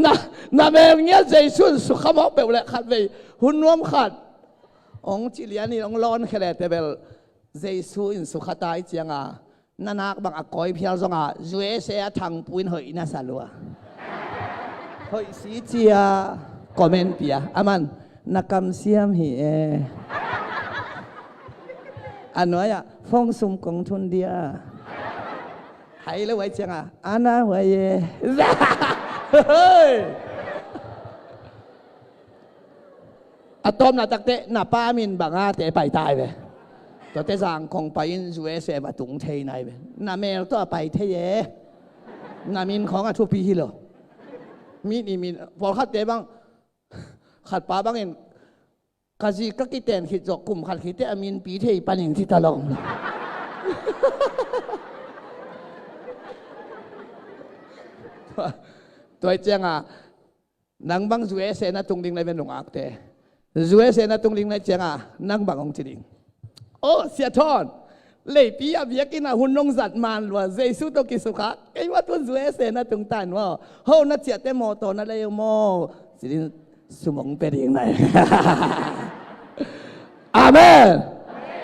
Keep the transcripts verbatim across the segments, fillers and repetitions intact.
Na, na mel ngiat Jesu in sukha mawk peuh leh khatvei hun nuam khat hong ci lian in hong lawn khia leh teh bel Jesu in sukha ta i cianga na nak bang a kawi phial zonga U S A a thangpu in hoih na sa lua. Hoih si cia comment pia. Aman na kamsiam hi e. A nuai-ah fong sum kong thun dia. Hai lo ai cianga ana huai e. A tawpna takte na pa min banga te pai tai ve. Tuate zang kong pai in U S A va tung thei nai ve. Na mel tawh a pai thei e. Na min khawng a thupi hi lo. Mi ni min pawlkhatte bang khat pa bangin ka zi ka kiten khit zawh kum khat khit teh a min pi thei panin ci ta lo. Tua i cianga nang bang U S A na tung ding lai ve nungakte. U S A na tung ding lai cianga nang bang hong ci ding. Oh, Sia Thawn, leipi a biakinn ah hun nong zat man lua, Jesu tawh kisukha, kei ua tun U S A na tung tan maw. Ho na ciahte mawtaw na lei uh maw. Ci ding sum hong pia ding nai. Amen.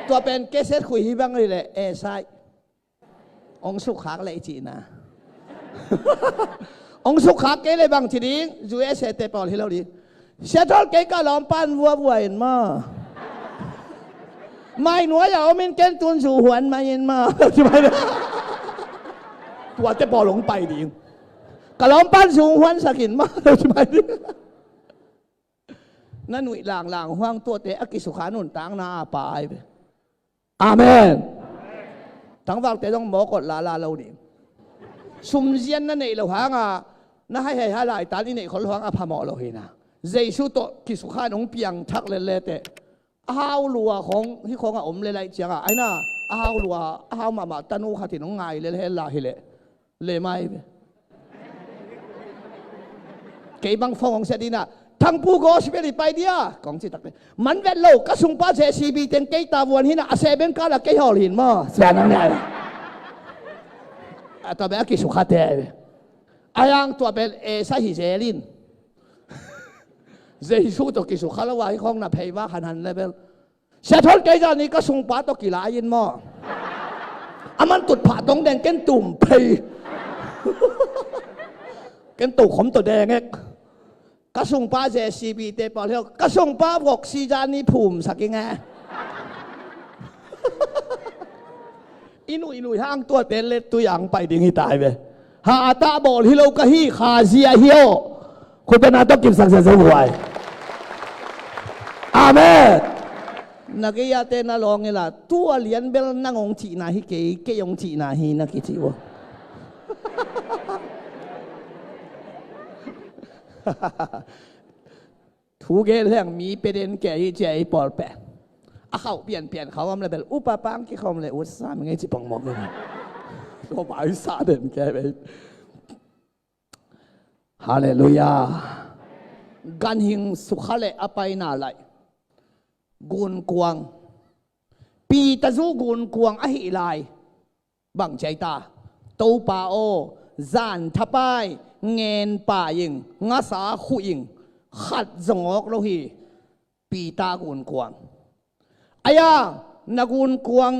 Tua pen keset khui hi bang ri leh esai. Hong sukkhak leh i cihna. Hong sukkhak kei leh bang ci ding, U S A te pawl hi lo ding. Sia Thawn kei ka lawmpan vuavua in maw. Mai nuai a om in ken tun zu huan mai in maw. Tuate pawl hong pai ding. Ka lawmpan zu huan sak in maw. Na nuih langlang huang tuate a kisukha nuntakna a pai ve. Amen. Tangvalte zong mawk awt lala lo ding. Sumzian na neih loh hanga na haihai halaitan i neih khol hanga phamawh loh hina. Jesu tawh kisukha in hong piangthak lellete. A hau lua khawng hi khawng a om le laih cianga aina a hau lua a hau mahmah tanu khatin hong ngai lel hella hileh. Le mai ve. Kei bang fong hong sia dina. Thangpu gospel i pai dia kong ci takte man vet lo ka sungpa J C B teng kei tavuan hina a seh beng kala kei hawl hin maw. Sia nang ne ai ve. A tua beng a kisukhate ai ve. A yang tua beng e sa hi zelin. Jesu tawh kisukha lo a hi khawng na phei va hanhan level. Sia Thawn kei zani ka sungpa tawh kilai in maw. A man tutphah tong deng ken tum phei. Ken tokhom tawh deng ek. Ka sungpa J C B te pawl hiau ka sungpa vok si zani phum sak i nge. I nuih nuih hang tuate lettui ang pai ding hi tai ve. Ha a tah bawl hi lo ka hi kha zia hi aw. Khutbetna tawh kipsak zia zo huai. Amen. Na gei-ate na lawng ila tua lian bel nang hong cihna hi kei kei hong cihna hi na kici uh. Thu gel heng mi peden kei hi cia i pawl pen a khauh pianpian khauh om le bel upa pang kikhawm le ut sam ngei ci pongmok in. Tua bai sa den kei bei. Halleluiah. Ganhing sukha le a paina laih gunkuang. Peter zu gunkuang ahi lai. Bang ciai ta Topa aw, zan thapai ngen pai ing ngasa khuh ing khat zong awk lo hi. Peter gunkuang. Aya na gunkuang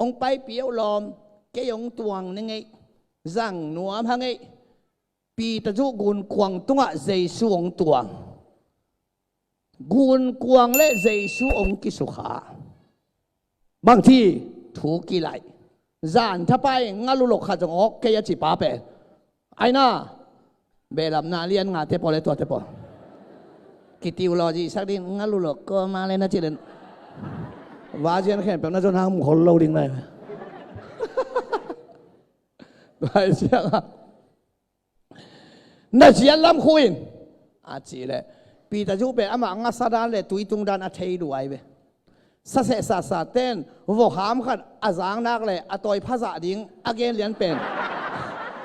hong paipi uh lawm kei hong tuang ne ngeih zang nuam ha ngeih. Peter zu gunkuang tungah Jesu hong tuang. Gunkuang le Jesu hong kisukha. Bangci thu kilaih zan thapai ngalulok khat zong awk kei a cipa pen aina belamna lian ngate pawl le tuate pawl. Kitiu lawzi sak din ngalulok koma le na cilen vazian khempeuh na zon hang mukhol lo ding lai. Vai siang a Na ziat lam khuh in a ci leh Peter zu pen amah ngasa dan le tui tung dan a thei duai ve. Saseh sasa ten vokham khat a zang nak le a tawi phazah ding a gen lian pen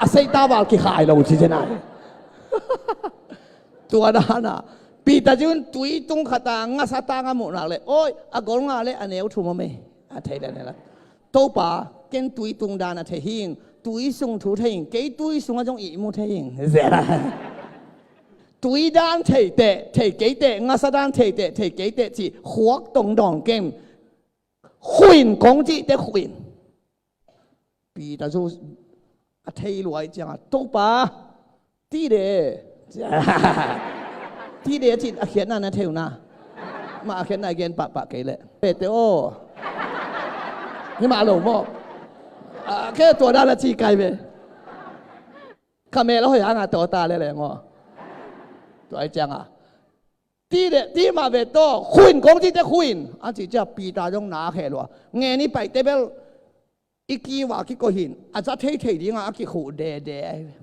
a seita val kikhai lo ci zenai. Tua dana Peter zu in tui tung khata ngasa tang a muh nak le oi a gol nga le a neu thum a mei a thei lian hela. Topa ken tui tung dan a thei hing tui sung thu thei hing kei tui sung a zong ihmu thei hing. Zia. Tui dan thei teh thei kei teh, ngasa dan thei teh thei kei teh ci, khuak tong dawng keng. Khuin kong cih teh khuin. Peter cu a thei luai ciangah, Topa, tide. Tide cin a khiatna na thei uh na. Mah a khiatna gen pahpah kei leh, Peter aw. Hi mah lo maw? A, kei tua dan a ci kai ve. Ka mel a hoih hangah tawta lele maw? Tua ai ciangah, tide, ti mah ve taw, khuin kong cih teh khuin. A cih ciah Peter zong na kheh lua. Ngen i paih teh bel i kiu ah kikoih in, a za theithei dingah a kikhuh dede ahi ve.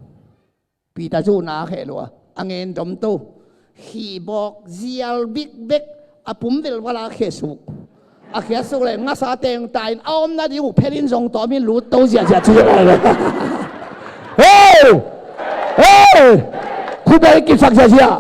Peter cu na kheh lua, a ngen dom to. Khihbawk zial bikbek, a pum velval a khesuk. A khiatsuk leh ngasa teng ta in a omna ding uh phelin zong tawm in lut to ziahziah ci. Hei! Hei! Khupbai kipsak ziahziah.